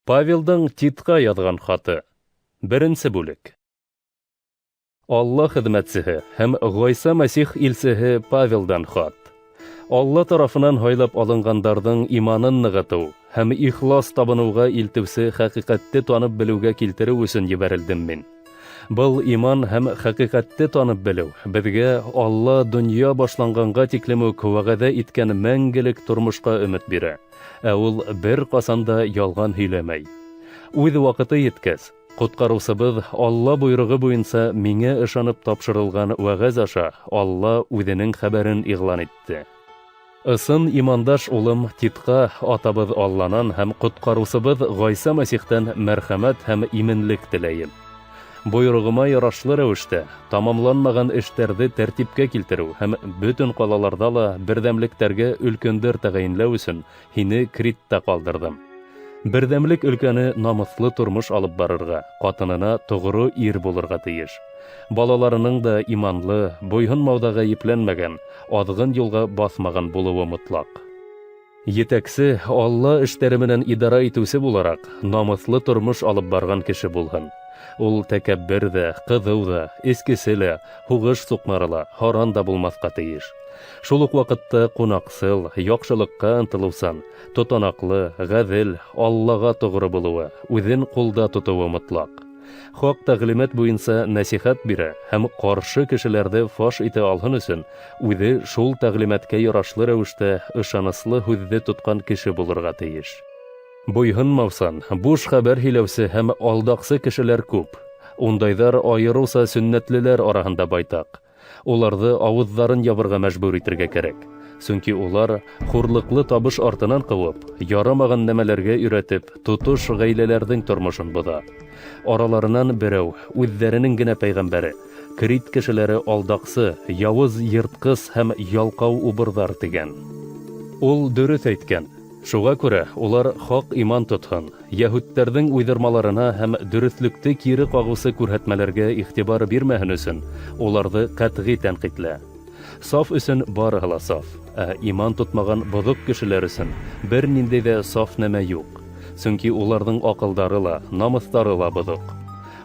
Павелдың Титҡа яҙған хаты. Беренсе бүлек. Алла хеҙмәтсеһе һәм Ғайса Мәсих илсеһе Павелдан хат. Алла тарафынан һайлап алынғандарҙың иманын нығытыу һәм ихлас табыныуға илтеүсе хәҡиҡәтте танып белеүгә килтереү өсөн ебәрелдем мин. Был иман һәм хәҡиҡәтте танып белеү беҙгә Алла донъя башланғанға тиклем үк вәғәҙә иткән мәңгелек тормошҡа өмөт бирә. Ә ул бер ҡасан да ялған һөйләмәй. Үҙ ваҡыты еткәс, Ҡотҡарыусыбыҙ Алла бойороғо буйынса миңә ышанып тапшырылған вәғәз аша Алла үҙенең хәбәрен иғлан итте. Ысын имандаш улым Титҡа атабыҙ Алланан һәм Ҡотҡарыусыбыҙ Ғайса Мәсихтән мәрхәмәт һәм именлек теләйем. Бойороғома ярашлы рәүештә тамамланмаған эштәрҙе тәртипкә килтереү һәм бөтөн ҡалаларҙа ла берҙәмлектәргә өлкәндәр тәғәйенләү өсөн һине Критта ҡалдырҙым. Берҙәмлек өлкәне намыҫлы тормош алып барырға, ҡатынына тоғро ир булырға тейеш. Балаларының да иманлы, буйһонмауҙа ғәйепләнмәгән, аҙғын юлға баҫмаған булыуы мотлаҡ. Етәксе, Алла эштәре менән идара итеүсе булараҡ, намыҫлы тормош алып барған кеше булһын. Ул тәкәббер ҙә, ҡыҙыу ҙа, эскесе лә, һуғыш суҡмары ла, һаран да булмаҫҡа тейеш. Шул уҡ ваҡытта ҡунаҡсыл, яҡшылыҡҡа ынтылыусан, тотанаҡлы, ғәҙел, Аллаға тоғро булыуы, үҙен ҡулда тотоуы мотлаҡ. Хаҡ тәғлимәт буйынса нәсихәт бирә һәм ҡаршы кешеләрҙе фаш итә алһын өсөн үҙе шул тәғлимәткә ярашлы рәүештә ышаныслы һүҙҙе тотҡан кеше булырға тейеш. Буйһонмаусан, буш хәбәр һөйләүсе һәм алдаҡсы кешеләр күп. Ундайҙар айырыуса сөннәтлеләр араһында байтаҡ. Уларҙы ауыҙҙарын ябырға мәжбүр итергә кәрәк. Сөнки улар хурлыҡлы табыш артынан ҡыуып, ярамаған нәмәләргә өйрәтеп, тотош ғаиләләрҙең тормошон боҙа. Араларынан берәү, үҙҙәренең генә пәйғәмбәре, Крит кешеләре алдаҡсы, яуыз йыртҡыс һәм ялҡау убырҙар тигән. Ул дөрөҫ әйткән. Шуға күрә улар хаҡ иман тотһон, йәһүдтәрҙең уйҙырмаларына һәм дөрөҫлөктө кире ҡағыусы күрһәтмәләргә иғтибар бирмәһен өсөн уларҙы ҡәтғи тәнҡитлә. Саф өсөн барыһы ла саф, ә иман тотмаған боҙоҡ кешеләр өсөн бер ниндәй ҙә саф нәмә юҡ, сөнки уларҙың аҡылдары ла, намыҫтары ла боҙоҡ.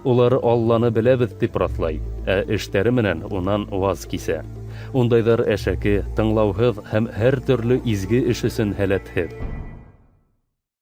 Улар Алланы беләбеҙ тип раҫлай, ә эштәре менән унан ваз кисә. Ундайҙар әшәке, тыңлауһыҙ һәм һәр төрлө изге эш өсөн һәләтһеҙ.